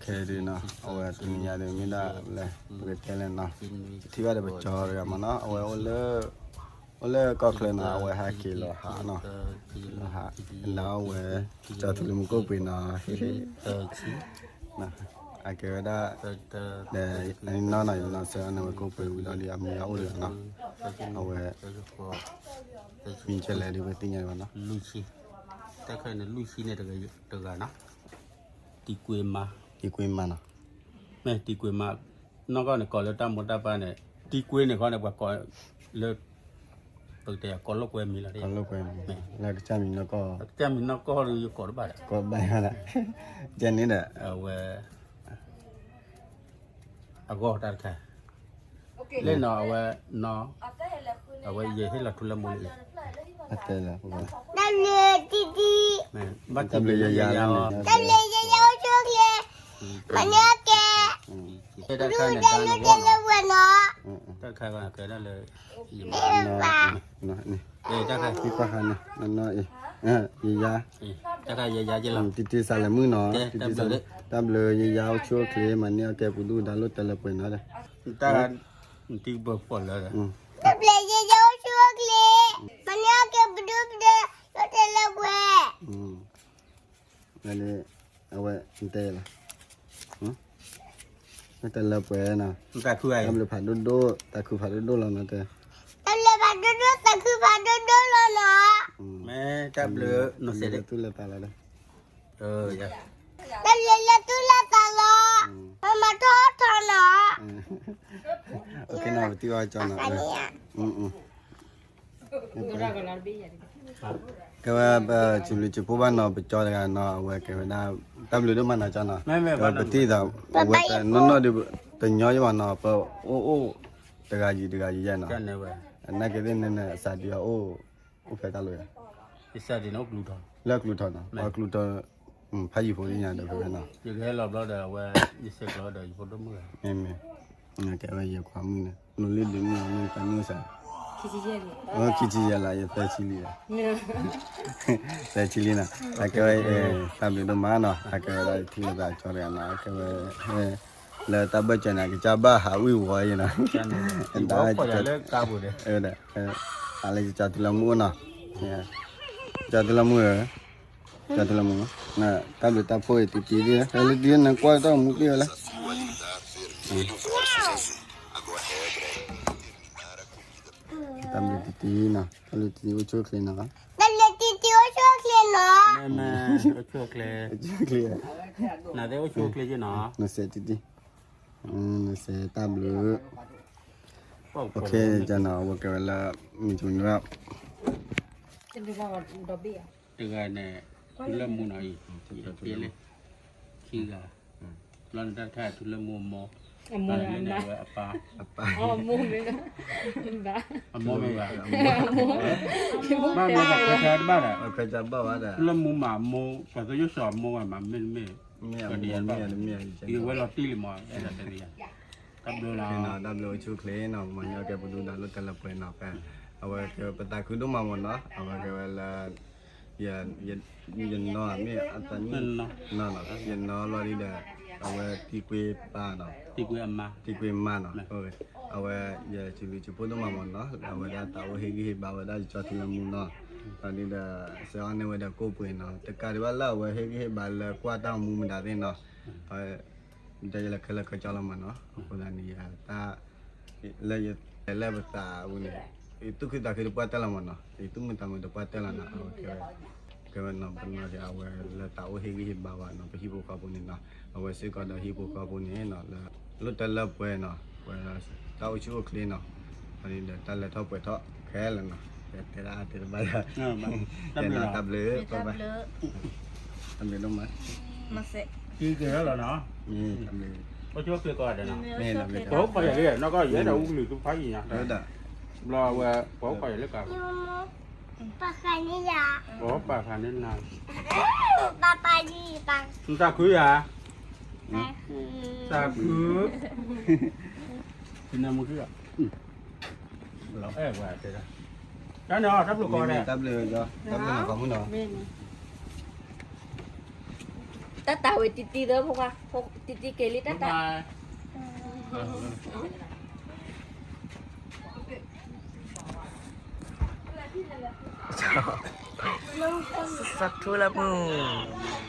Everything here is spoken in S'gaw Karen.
ခဲဒုနီၤ အဝဲတနံၤညါဒီး မ့ၢ်ဒၣ်လဲၣ် ပကတဲလဲၣ်နီၤ, ထံၣ်ဘၣ်ဒီးပကၠီတဂၤမးနီၤ, အဝဲအိၣ်လၢ အိၣ်လၢကီၢ်ချၢနီၤ, အဝဲဟဲက့ၤလီၤဟးနီၤ, လီၤဟး, လၢအဝဲ ကၠီထူလၢမူကိၣ်ပှ့ၤနီၤ, အကဲဝဲဒၣ် ဒီးနီၢ်နီၢ်နီၢ်စၢၤန့ၣ် ဝဲကိၣ်ပှ့ၤဝံၤဒီးလံအမုၢ်အအိၣ်ဒီးနီၤ, အဝဲ မံၤကလဲၤဒီးပသ့ၣ်ညါဘၣ်နီၤ, တၢ်ခဲန့ၣ် လွံၢ်ဆံန့ၣ်တဂၤနီၤ, တံကွ့မါ, တံကွ့မါနီၤ, မ့ၢ်တံကွ့မါ, နီၢ်ကီၢ်န့ၣ် ကိးလၢတၢ်မိၢ်တၢ်ပၢ်န့ၣ် တံကွ့န့ၣ်ခီန့ၣ် ပှၤကိးလၢ ပကတဲကိးလိာ်ကွဲမံၤလီၤ, ကိးလိာ်ကွဲမံၤ, လၢကစၢ်မံၤနီၢ်ကီၢ်, ကစၢ်မံၤနီၢ်ကီၢ်ဒီးယကိးတဘၣ်ဒီး, ကိးဘၣ်ဒၣ်, ကဲန့ၣ်ဒီး အဝဲ အဂီၢ်တၢ်တခါ, လၢနီၤအဝဲနီၤ, အဝဲယဟ့ၣ်လီၤထူလၢမူလံ, တၢ်ဘျုးတံတံ, ဘၣ်တၢ်ဘျုးယယၤ, တၢ်ဘျုးယယၤအိၣ်ဆူၣ်အိၣ်ချ့, မၤန့ၢ်အီၣ်ကဲ, ဒူဒဲလၢဒဲလၢဝဲနီၤ, တၢ်တခါကဲဒၣ်လၢ တၢ်ခါ ယယၤ, တၢ်ခါယယၤက့လီၤ, တံတံစးလဲၤမုၢ်နီၤ, တၢ်ဘျုးယယၤအိၣ်ဆူၣ်အိၣ်ချ့ မၤန့ၢ်အီၣ်ကဲပူၤဒူၣ်ဒါလိၣ်တၢ်လၢပှဲၤနီၤဒီး, တၢ် နတံၢ်ကပၢၤဖှီၣ်လၢ, တၢ်ဘျုးယယၤအိၣ်ဆူၣ်အိၣ်ချ့, မၤန့ၢ်အီၣ်ကဲပူၤဒူၣ်ဒါလိၣ်တၢ်လၢပှဲၤ အဝဲတဲလီၤ, တၢ်လၢပှဲၤနီၤ, တၢ်ဘျုးဖးဒိၣ်ဒိၣ် သးခုဖးဒိၣ်ဒိၣ်လီၤနီၤတဲ, တၢ်ဘျုးဖးဒိၣ်ဒိၣ် သးခုဖးဒိၣ်ဒိၣ်လီၤနီၤ, မ့ၢ်တၢ်ဘျုးနီၤစဲး လၢသူၣ်လၢသးလီၤဒီး, တၢ်ဘျုးလၢသူၣ်လၢသးလီၤ, မၤထီၣ်ထီနီၤ, ပထံၣ်ဘၣ်ကၠီနီၤ, ကဲဝဲ ပစံးဘျုးစံးဖှိၣ်ဘၣ်နီၤ ပကၠီတဂၤနီၤ အဝဲကဲဝဲဒၣ် တၢ်ဘျုးဒိၣ်မးနီၤကၠီနီၤ, ပထံၣ်သး အဝဲတနီၢ်နီၢ်ဒီး တညီယဘၣ်နီၤ ပအိၣ်အိၣ် တဂၤယံၤတဂၤယံၤယဲနီၤ, နာ်က့သ့ၣ်န့ၣ်န့ၣ် အစးဒံးအအိၣ် အိၣ်ဖဲတၢ်လီၢ်ယၤ, လၢအကျူထီၣ်နီၤ ပှၤကျူထီၣ် ဖးယံၤဖိသ့ၣ်ညါဒီးဖဲဝဲနီၤ, ယကဟဲလီၤဘျီဒီးအဝဲ ယဆဲးကျိးဒီးယဖိဒိၣ်မုၣ်ဂၤ, မ့မ့ၢ် ကဲဝဲယခွါမုၣ်န့ၣ် လိၤလံဒုးမုၣ်မုၣ်တၢ်မုၣ်စး, ခံဆံယဲၢ်လီၤ ယသၢဆံလံ, သၢဆံလံနီၤ, အကဲဝဲ တၢ်ဘျုးဒိၣ်မးနီၤ အကဲဝဲဒၣ်ထံၣ်လိာ်သးကၠီတဂၤနီၤ အကဲဝဲ လၢတၢ်ဘၢၣ်စၢၤန့ၣ် ကစၢ်ဘၣ်ဟးဝံၣ်ဝီၤအံၤနီၤ, ဒၣ် အလၢယကၠီထူလၢမူအိၣ်နီၤ, ကၠီထူလၢမူဧၢ, ကၠီထူလၢမူ, တၢ်ဘျုးတၢ်ဖှိၣ်အံၤတံတံဒ် ဟဲလၢဒ်နကွၢ်တၢ်မူပ့ၢ်ဝဲလဲၣ်, တၢ်ဘျုးတံတံနီၤ တၢ်ဘျုးတံတံအိၣ်ဆူၣ်အိၣ်ချ့နီၤ, တၢ်ဘျုးတံတံအိၣ်ဆူၣ်အိၣ်ချ့နီၤ, အိၣ်ဆူၣ်အိၣ်ချ့, နစဲးတံတံ, နစဲးတၢ်ဘျုး, ကနီၤ အဝဲကဲဝဲလၢ မုၢ်တနံၤ တဂၤန့ၣ် ထူလၢမူနီၤအံၤ, ယတဲလၢ ခံဂၤ, ဘျီန့ၣ်တၢ်တခါထူလၢမူအမိၢ်, အမိၢ်လၢန့ၣ်ဝဲအပၢ်, အမိၢ်မ့ၢ်, ဘၣ်မ့ၢ်ဘၣ်ခွဲးဆါတဘၣ်ဒီး, ထူလၢမူမးအမိၢ် ပှၤသယိၣ်စီၤအမိၢ်ဝဲမး မ့တမ့ၢ်, ယဝဲလီၤတံၢ်လံမး အဲၣ်ဒိးတဲသ့ယၤ, တၢ်ဘျုးလီၤ, တၢ်ဘျုးအိၣ်ဆူၣ်အိၣ်ချ့နီၤ မၤန့ၢ်အီၣ်ကဲပဒုၣ်ဒါလိၣ်တၢ်လၢပှဲၤနီၤ ဖဲ အဝဲကဲဝဲပသးခုဒိၣ်မးမ့ၢ်နီၤ အဝဲကဲဝဲလၢ ယနီၢ်မ့ၢ်အသးနံၣ်နီၢ်နီၤ ယနီၢ်လီၤဒ်ဒီး အဝဲတံကွ့ပၢ်နီၤ တံကွ့မါနီၤ အဝဲ ယစံးဘျုးစံးဖှိၣ်ဒိၣ်မးမ့ၢ်နီၤ အဝဲဒၣ်သးအိၣ်ဟ့ၣ်ဂံၢ်ဟ့ၣ်ဘါဝဲဒၣ်ယကၠီထူလၢမူနီၤ လီၤဒ်ဒီး စဲအီၣ်န့ၢ်ဝဲဒီးကိၣ်ပှ့ၤနီၤ တကးဒံးဘၣ်လၢအဝဲဟ့ၣ်ဂံၢ်ဟ့ၣ်ဘါလၢကွၢ်တၢ်မူမတၤသ့ၣ်နီၤ တဲယလၢခဲလၢာ်ခဲဆ့လီၤမ့ၢ်နီၤ အဃိသတးန့ၣ် ယတၢ် လၢယတဲလၢပသးအပူၤန့ၣ် ယသူၣ်ခုသးခုတပှၢ်တၢၢ်လီၤမ့ၢ်နီၤ ယသူၣ်မုာ်သးမုာ်တပှၢ်တၢၢ်လီၤနီၤ အဝဲကဲဝဲ ကဲဝဲနီၤ ပနီၤက့ၤအဝဲလၢတၢ်အိၣ်ဟ့ၣ်ဂံၢ်ဟ့ၣ်ဘါဝဲနီၤ ပဟံၣ်ဖိဃီဖိန့ၣ်နီၤ အဝဲစ့ၢ်ကီးဒီးဟံၣ်ဖိဃီဖိန့ၣ်နီၤ လၢ လိၣ်တၢ်လၢပှဲၤနီၤ ပှဲၤတၢ်အိၣ်ဆူၣ်အိၣ်ချ့နီၤ ဒီးတၢ်လဲၤထီၣ်ပှဲၤထီၣ်ခဲလၢာ်နီၤ တဲဒၣ်တဲတဘၣ်ယၤ တၢ်ဘျုး တၢ်ဘျုးဒိၣ်မး တၢ်ဘျုး ပှၤအိၣ်ခိးယၤလၢ နီၢ်ကီၢ်ယဲဒီးအူကလုာ်သူဖးယံၤညါ ဘျီဝဲ ပှၤအိၣ်ခိးယၤလၢကး ပှၤဃးန့ၢ်ယၤ ပှၤပာ်ဃးန့ၢ်နၤ ပှၤပာ်ယံၤပာ် နသးခုယၤ သးခု နမုၢ်ခု လီၤအဲၣ်ဝဲတဲဒၣ် တၢ်န့ၣ်အီၤ တၢ်ဘျုးကီးဒဲး တၢ်ဘျုး တၢ်ဘျုးနီၤ ခီမုၢ်နီၤ တၢ်တၢ်ဝဲတံတံသၢဖိခွါ, တံတံက့ၤလံတၢ်တၢ်, စီၤထူလၢမုၢ်,